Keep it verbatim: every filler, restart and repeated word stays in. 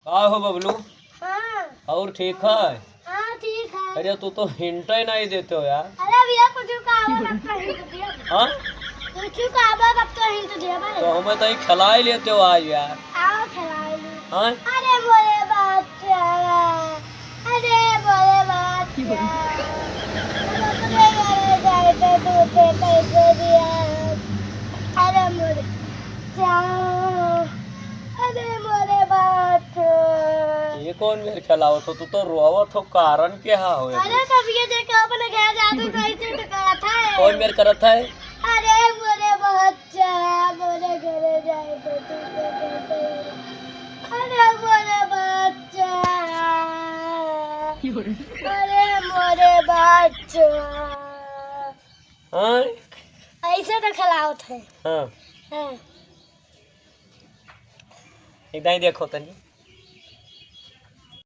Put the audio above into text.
का हो बबलू? हाँ। और ठीक है? हाँ, ठीक है। अरे, तू तो hint ही नहीं देते हो यार। अरे भैया, कुछ कहावत अब तो hint दिया। हाँ? कुछ कहावत अब तो hint दिया भाई। तो हमें तो ही खिला ही लेते हो आज यार। आओ, खिला लो। हाँ? अरे मोरे बच्चा, अरे मोरे बच्चा, हम अपने घरे जाए थे, तू तो कैसे दिया? अरे मोरे बच्चा, अरे मोरे बच्चा। ये कौन मेर खिलावत हो? तू तो रोवत हो, कारण क्या हो? अरे तब ये देखो, अपने घर जाते कैसे तो करत है। कौन मेर करत है? अरे मोरे बच्चा, मोरे घरे जाए तो तू तो कहते हो। अरे मोरे बच्चा, अरे मोरे बच्चा। हाँ? ऐसे तो खिलावत है। हाँ। हाँ। एक दाई देखो तनी।